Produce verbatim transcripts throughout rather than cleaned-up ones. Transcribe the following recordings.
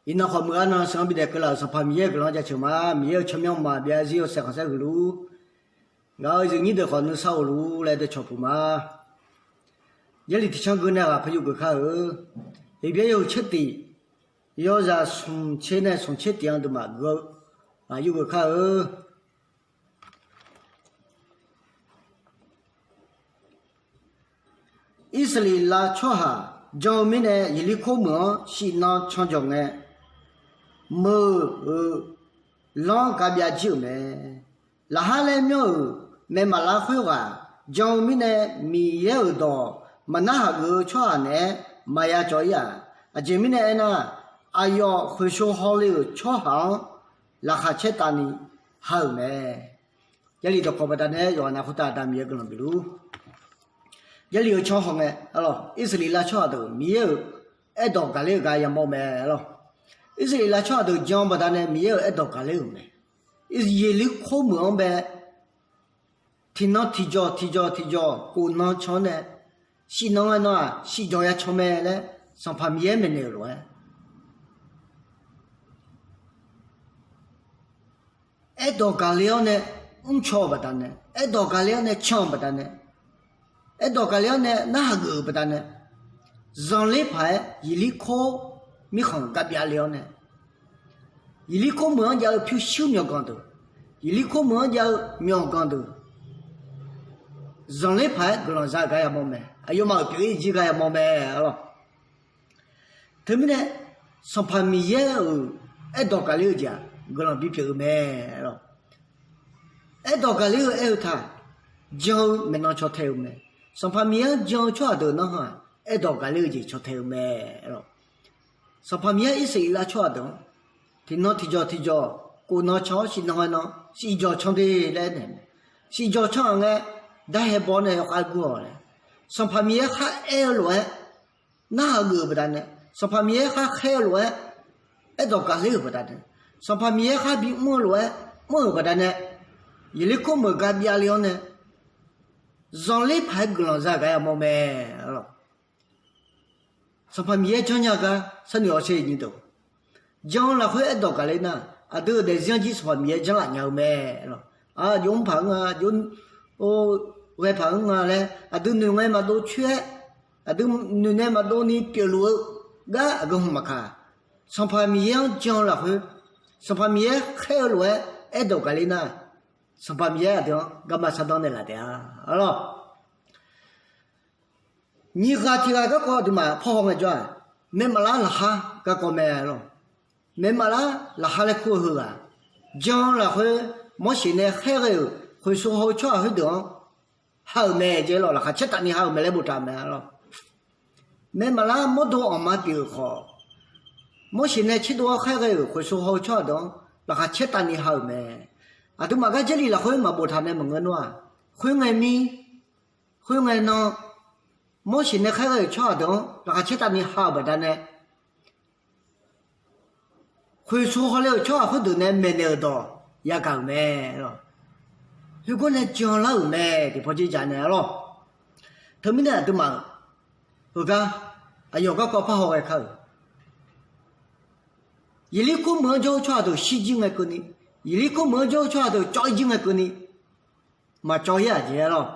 Iqnan khawf meuq-awr nan sheuq-anr bidaef keuvlaf-euq Sanqpaq Miqyaer-euq guiqlanq jaceuq ma. Miqyaer-euq tsawrmyanr maqbyav zir-eu saeqkhanq saerhuiq luf-ur. Ngaq-euq zifnyir deuq khawf nuisar of luf-ur laer dawqcawq puq ma. Jarlif tiq canr geur nae ghaq par yurgeuf kar-eu. Heqbyaer yawhuiq tser tif, yawzaq smq tser nae smq tser tif-anr deuq maqgeur-eu, ghaq yurgeuf kar-eu. Irsaqleqlav tsawrhaq jan-eu mirnae Yeqlirkor meuq-anr shif nan can jawq ngae, meuq-euq lanr gabyav jir-euq mae. Laqhar laer myanr-euq maeqmaf lar khoerghaq jan-eu mirnae, Miqyaer-euq dawq maqnar haq geuf-eu tsawrhaq naeq-aer maqya cawv-ir-aq. Aqjeq mirnae aernar, aqyawf khoeqsho hawle-euq tsawrhaq-anr laqkhaq caertavni ha-euq mae. Jarlif dawqkawq baqdanae yawqghaq nav khoertav Aqda Miqyaer guiqlanq bif luf-ur. Jarlif-eu canr hawngae, Irsaqleqlav tsawrhaq deuq Miqyaer-euq aerdawq gaqler-eu gar yamawr mae, arlawq. Irsaqleqlav tsawrhaq deuq jan baqdanae Miqyaer-euq aerdawq gaqler-euq mae. Yeqlirkor meuq-anr bae tiqnan tiqjawq tiqjawq tiqjawq khof nan can-anr nae, shif nan ngae nan-aq shif jawq ya can mae laer Sanqpaq Miqyaer maeqnaeq-euq lof-aer, aerdawq gaqler-awr nae mrcaw-euq baqdanae, aerdawq gaqler-awr nae can-euq baqdanae, aerdawq gaqler-awr nae narhaq geuf-euq baqdanae, zanqler paq-aer Yeqlirkor mirkhanq gabyav le-awr nae, Yeqlirkor meuq-anr jav-eu pyurshuir myawqganq deuq, Yeqlirkor meuq-anr jav-eu myawqganq deuq, zanqler paq-aer guiqlanq za-euq gar yamawr mae. Aqyawfmaf-euq pyeuf-ir jir gar yamawr mae, arlawq. Teumirnae, Sanqpaq Miqyaer-euq aerdawq gaqler-eu jeq-aq guiqlanq bipyeuf-eu mae, arlawq. Aerdawq gaqler-eu aer-eu taq, jan-eu maeqnan caw tae-eu mae. Sanqpaq Miqyaer-anr jan-eu tsawrhaq deuq nanrhaq-aq, aerdawq gaqler-eu jeq caw tae-eu mae, arlawq. Sanqpaq Miqyaer Irsaqleqlav tsawrhaq deuq-anr tiqnan tiqjawq tiqjawq khof nan can-awr shif nan ngae nan shif jawq can de laer aernaeq mae. Shif jawq can-aq ngae, darhae baw-awr nae yawkhav gur-awq laer, Sanqpaq Miqyaer khar aer-eu lof-aer narhaq geuf-euq baqdanae, Sanqpaq Miqyaer khar khaer-eu lof-aer aerdawq gaqler-euq baqdanae, Sanqpaq Miqyaer khar bimr-eu lof-aer mr-euq baqdanae, Yeqlirkor meuq gabyav le-awr nae zanqler paq-aer guiqlanq za-euq gar yamawr mae, arlawq. Sanqpaq Miqyaer janrnya gar sharnoeq hawsher nyi deuq, jan-eu lafkhoer aerdawq gaqler nar, aqdui-euq daefzir-anr jir Sanqpaq Miqyaer janrlaf nya-eu mae, arlawq. Aqjox mr paq-anr nga, aqjox ghae paq-anr nga laer aqdui noeq ngae maqdov coer-aer, aqdui noeq nae maqdov ni pyeufluf-eu gar aqgeu hmq maqkaq, Sanqpaq Miqyaer-anr jan-eu lafkhoer, Sanqpaq Miqyaer khaer-eu lof-aer aerdawq gaqler nar, Sanqpaq Miqyaer aqdui-anr garma sardanr naeqlaf taef-a, arlawq. Nyiq ghaq tiq ghaq garkawv aqduimaf parhaw ngaejawr-aq, maeqmaf lar laqkhar garkawv mae, arlawq. Maeqmaf lar laqkhar laer kur-eu heughaq, jan-eu lafkhoer Morseq nae khaerghae-euq khoeqsho haw-eu tsawrhaq khoerdeuq-anr ha-euq mae jeq, arlawq. Laqkhaq caertavni ha-euq mae laer boftaq mae, arlawq. Maeqmaf lar mawrdo anqma pyeuf-euq khawf, Morseq nae tserdov-awr khaerghae-euq khoeqsho haw-eu tsawrhaq deuq-anr laqkhaq caertavni ha-euq mae. Aqduimaf gar Jarlif lafkhoer maqboftaq nae maqngeur nar-aq, khoerngae mir, khoerngae nan, Morseq nae khaerghae-euq tsawrhaq deuq-anr laqkhaq caertavni ha-euq baqdanae, khoeqsho hawle-euq tsawrhaq khoerdeuq nae maeqnaeq-euq dawq yagaq-euq mae, arlawq. Khoergar nae jan lar-euq mae, tiqpawf jeq jaq nae, arlawq. Teumirnae aqduimaf-euq heugar aqyawf garkawv parhaw ghae kar-euq, Yeqlirkor meuq-anr jawr-eu tsawrhaq deuq shir jir ngae keuvni, Yeqlirkor meuq-anr jawr-eu tsawrhaq deuq cawv-ir jir ngae keuvni, maqcawv-ir-aq jeq, arlawq.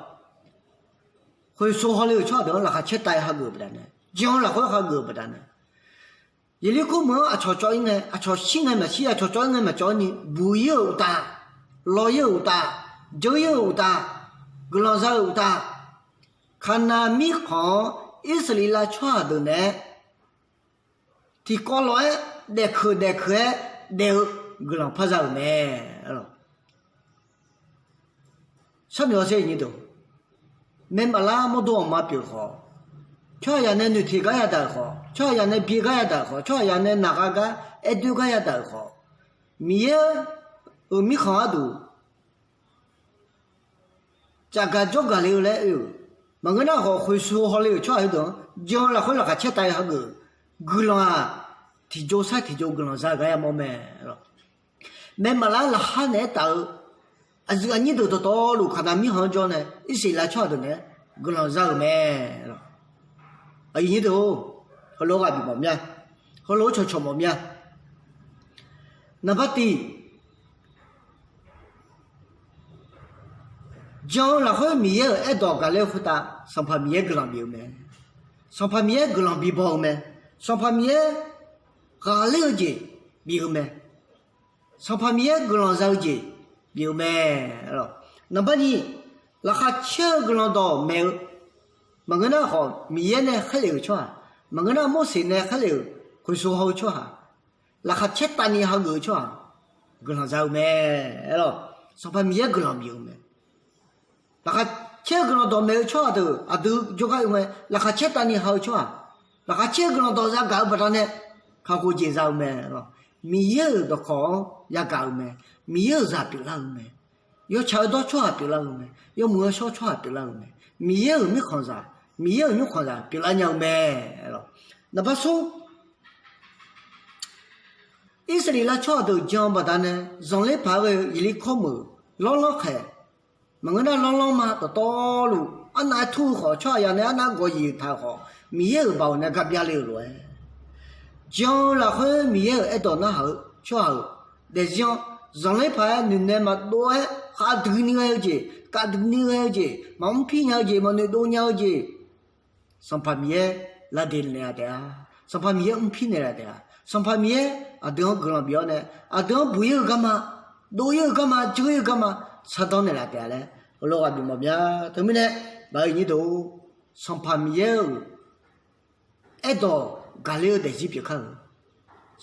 Khoeqsho hawle-euq tsawrhaq deuq-anr laqkhaq caertav-aer hageuf-euq baqdanae, jan-eu lafkhoer hageuf-euq baqdanae, Yeqlirkor meuq-anr aqcawq cawv-ir ngae, aqcawq shir ngae maqshir, aqcawq cawv-ir ngae maqcawv-ir ni buq-ir-euq uqtaf, law-ir-euq uqtaf, dzeur-ir-euq uqtaf, guiqlanq za-euq uqtaf, Kaqnav mirkhanq-anr Irsaqleqlav tsawrhaq deuq naeq-aer tiqkawv lof-aer daefkeuq daefkeuq-aer daef-eu guiqlanq par za-euq mae, arlawq. Sharnoeq hawsher nyi deuq, maeqmaf lar mawrdo anqma pyeuf-euq khawf, tsawrhaqzaq nae noeqteq gar yadaq-euq khawf, tsawrhaqzaq nae bi gar yadaq-euq khawf, tsawrhaqzaq nae naq gha gar aer doer gar yadaq-euq khawf, Miqyaer-euq mirkhanq gharduq tsafgaq jawrgaq le-eu laer oe-euq maqngeur nar khawf, khoeqsho hawle-euq tsawrhaq heudeuq-anr jan-eu lafkhoer laqkhaq caertav-aer hageuf-euq guiqlanq-aq, tiqjov sar tiqjov guiqlanq za-eu gar yamawr mae, arlawq. Maeqmaf lar laqkhar naeq-aer taf-eu aqyuif aqnyir deuq dawqtawvluf Kaqnav mirkhanq-anr jawr nae Irsaqleqlav tsawrhaq deuq naeq-aer guiqlanq za-euq mae, arlawq. Aqyuif aqnyir deuq-or, heulof-aer ghaq bif mawf mir-a, heulof-aer cawqcawq mawf mir-a. Naqbar tiq, jan-eu lafkhoer Miqyaer-euq aerdawq gaqler-eu khoertav Sanqpaq Miqyaer guiqlanq bif-eu mae. Sanqpaq Miqyaer guiqlanq bibaw-eu mae. Sanqpaq Miqyaer ghaqler-eu jeq bif-eu mae. Sanqpaq Miqyaer guiqlanq za-eu jeq bif-eu mae. Naqbar nyiq, laqkhaq caer-eu guiqlanq dawq maeq-eu, maqngeur nar khawf Miqyaer nae khaerlef-euq tsawrhaq, maqngeur nar Morseq nae khaerlef-euq khoeqsoq haw-eu tsawrhaq, laqkhaq caer tavni hageuf-eu tsawrhaq guiqlanq za-eu mae. Aerlawq, Sanqpaq Miqyaer guiqlanq bif-eu mae. Laqkhaq caer-eu guiqlanq dawq maeq-eu tsawrhaq deuq aqdui jawrgar oe ngae, laqkhaq caer tavni ha-eu tsawrhaq, laqkhaq caer-eu guiqlanq dawq zagaq-eu baqdanae kakhof jeq za-eu mae. Miqyaer-euq dawqkawq-anr yagaq-eu mae. Miqyaer-euq zaq pyeuflar-eu mae. Yawtsaq-eu dawr tsawrhaq pyeuflar-eu mae. Yawmuiq yawshawr tsawrhaq pyeuflar-eu mae. Miqyaer-euq mirkhanqzaq, Miqyaer-euq nymrkhanqzaq pyeuflar nya-eu mae. Naqbar smr, Irsaqleqlav tsawrhaq deuq jan-eu baqdanae zanqler paq-aer ghae-eu Yeqlirkawr meuq lawrlanr khaeq, maqngeur nar lawrlanr ma dawqtawvluf arnav-aer tur-eu khawf, tsawrhaqzaq nae arnav gawq yif-euq taq-euq khawf, Miqyaer-euq baoq nae garbyav le-euq lof-aer, jan-eu lafkhoer Miqyaer-euq aerdawq narhaq-eu tsawrhaq-euq daefzir-anr zanqler paq-aer noeqnaeq maqdov-aer khavdui ni ghae-eu jeq, khavdui ni ghae-eu jeq, maqmr pir nya-eu jeq, maqnoeq dov nya-eu jeq, Sanqpaq Miqyaer lavdeq naeqlaf taef-a. Sanqpaq Miqyaer mrpir naeqlaf taef-a. Sanqpaq Miqyaer aqdui-anr guiqlanq bif-awr nae, aqdui-anr buq-ir-eu garma, dov-ir-eu garma, dzeur-ir-eu garma, shardanr naeqlaf taef-a laer heulof ghaq bif mawf mya. Teumirnae, gaq-eu iqnyir deuq, Sanqpaq Miqyaer-euq aerdawq gaqler-eu daefzir pyeufkar-euq,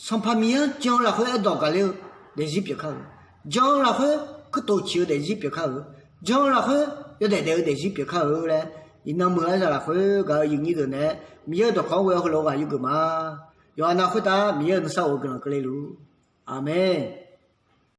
Sanqpaq Miqyaer-anr jan-eu lafkhoer aerdawq gaqler-eu daefzir pyeufkar-euq, jan-eu lafkhoer kuirtof ciq-eu daefzir pyeufkar-euq, jan-eu lafkhoer yawdaef daef-eu daefzir pyeufkar-euq laer, iqnan meuq-aer zaq lafkhoer gaq-eu iqnyir deuq nae Miqyaer-euq dawqkawq-anr ghoe-awr heulof ghaq yur geuf ma. Yawqha nav khoertav Miqyaer-euq nuisar of-eu guiqlanq keuvle luf. Aqmeq.